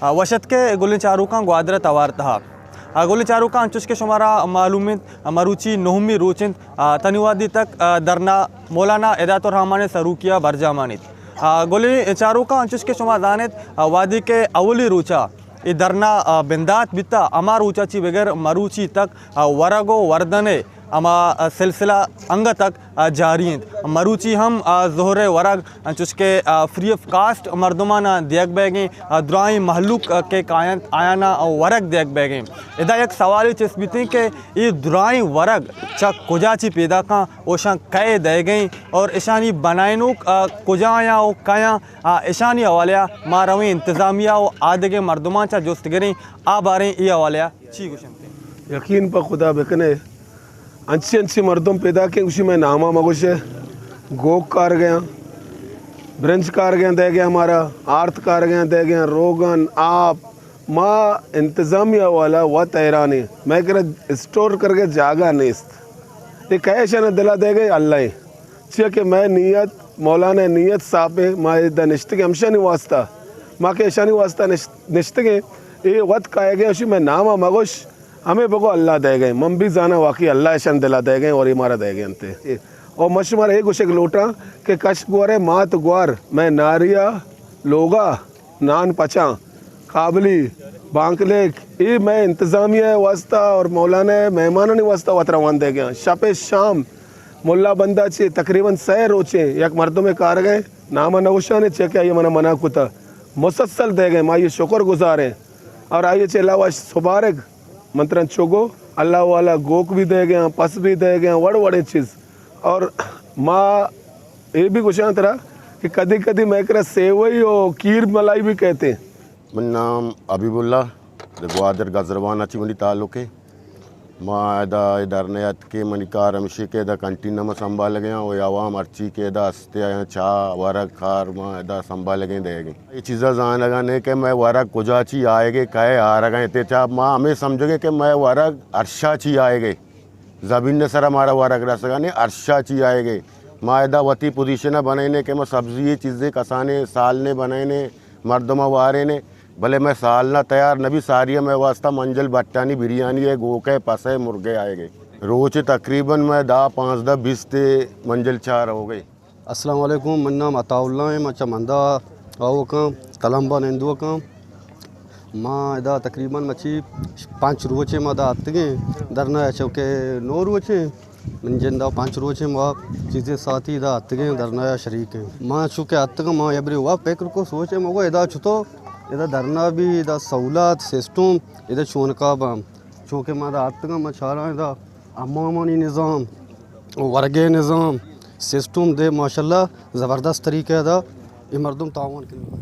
آ، وش اتکے گلیں چاروکاں گوادر ءِ توار ءِ تہا۔ آ، گلیں چاروکاں، انچوش کہ شمارا معلوم انت، آ، مروچی نہمی روچ انت، آ، تنی وہدی تک، آ، دھرنا مولانا ہدایت الرحمان ءِ سروکی ءَ برجاہ مانیت۔ آ، گلیں چاروکاں، انچوش کہ شما زانت، آ، وہدی کہ اولی روچ ءَ اے دھرنا، آ، بندات بیتا، ہما روچ ءَ چی بگر مروچی تک، آ، ورگ و وردن ءِ ہما، آ، سلسلہ انگت تک، آ، جاری انت۔ مروچی ہم، آ، ظہر ءِ ورگ انچوش کہ، آ، فری آف کاسٹ مردماناں دیگ بیگیں، آ، درائیں مہلوک، آ، کہ کاینت آیاناں ورگ دیگ بیگیں۔ ادا یک سوالے چست بیتیں کہ اے درائیں ورگ چہ کجا چی پیداکاں، اوشاں کئے دئیگیں اور اشانی بنائینوک، آ، کجایاں و کیاں؟ آ، اشانی حوالہ ءَ ما رویں انتظامیہ و آدگہ مردماں چہ جست گریں، آ باریں اے حوالہ ءَ چی گوشنت؟ یقین پہ خدا بکنے، انچی انچی مردم پیداکیں، گوشی مئے ناما مگوشے، گوک کارگیاں، برنج کارگیاں دئیگیاں مارا، آرت کارگیاں دئیگیاں، روگن، آپ، ما انتظامیہ والا وت حیرانیں، مئے کرا اسٹور کرگے جاگہ نیست۔ اے کئے اشانا دلا دئیگے؟ اللہ ایں۔ چیا کہ مئے نیت، مولانا نیت صاف ایں، ما ادا نشتگیں ہمشانی واسطہ، ما کہ اشانی واسطہ نش-، نشتگیں، اے وت کائیگے، اشی مئے ناما مگوش، ہمے بگو اللہ دئیگے، من بھی زاناں واقعی اللہ اشان دلا دئیگے اور اے مارا دئیگے انتے۔ اور من شمارا اے گوشگ لوٹاں کہ کش گورے مات گوار، مئے ناریا لوگا، نان پچاں، کابلی، بانکلیک، اے مئے انتظامیہ ءِ واسطہ اور مولانا ءِ مہمانانی واسطہ وت روان دئیگیاں۔ شپ ءِ شام ملا بندہ چہ تقریباً سئے روچیں یک مردمے کارگیں، نام ءَ نہ گوشانے، چیا کہ آئی ءَ منا منع کتا۔ مسلسل دئیگیں، ما آئی ءِ شکر گزاریں۔ اور آئی ءَ چہ علاوہ سبارگ، من تران چو گو، اللہ والا گوک بھی دئیگیاں، پس بھی دئیگیاں، وڑ وڑیں چیز۔ اور ما اے بھی گوشاں ترا کہ کدی کدی مئے کرا سیوئی و کیر ملائی بھی کئیت۔ منی نام حبیب اللہ، گوادر گزروان ءَ چہ منی تعلق ایں۔ ما ادا اے دھرنا ءَ اتکیں، منی کار ہمیش ایں کہ ادا کنٹین ءَ ما سنبھالگ ءَ آں و عوام ہرچی کہ ادا ہست ایں، آیاں چاہ، ورگ، کار ما ادا سنبھالگ ءَ دئیگ ءَ ایں۔ اے چیزا زانگ ءَ نہ ایں کہ مئے ورگ کجا چی آئیگ ءَ، کئے آرگ ءَ ایں، تے چاہ ما ہمے سمجھگ ءَ ایں کہ مئے ورگ عرش ءَ چی آئیگ ءَ۔ زمین ءِ سرا مارا ورگ رسگا نہ ایں، عرش ءَ چی آئیگ ءَ۔ ما ادا وتی پوزیشن ءَ بنائینے کہ ما سبزی چیزے کسانے، سالنے بنائینے، مردم ءَ وارینیں، بلے مئے سالنا تیار نہ بی، ساری ءَ مئے واسطہ منجل بٹانی بریانی ءِ، گوک ءِ، پس ءِ، مرگ ءِ آئیگ ءَ۔ روچ تقریباً مئے دہ، پانزدہ، بیست منجل چاہ روگ ءَ۔ السلام علیکم، من نام عطا اللہ ایں، ما چہ مندا آوکاں، تلمبا نندوکاں۔ ما ادا تقریباً مچی پنچ روچے ما ادا اتگیں دھرنا ءَ، چونکہ نو روچیں، من جندا پنچ روچیں ما چیزے ساعتی ادا اتگیں دھرنا ءَ شریک ایں۔ ما چونکہ اتگاں، ما یبری وا فکر کو، سوچے مگو ادا چتو، ادا دھرنا بھی، ادا سہولت، سسٹم ادا چونکا باں، چونکہ ما ادا اتگاں، ما چاراں ادا حمامانی نظام، ورگے نظام، سسٹم دے ماشاءاللہ زبردست طریقہ دا اے مردم تعاون کنن۔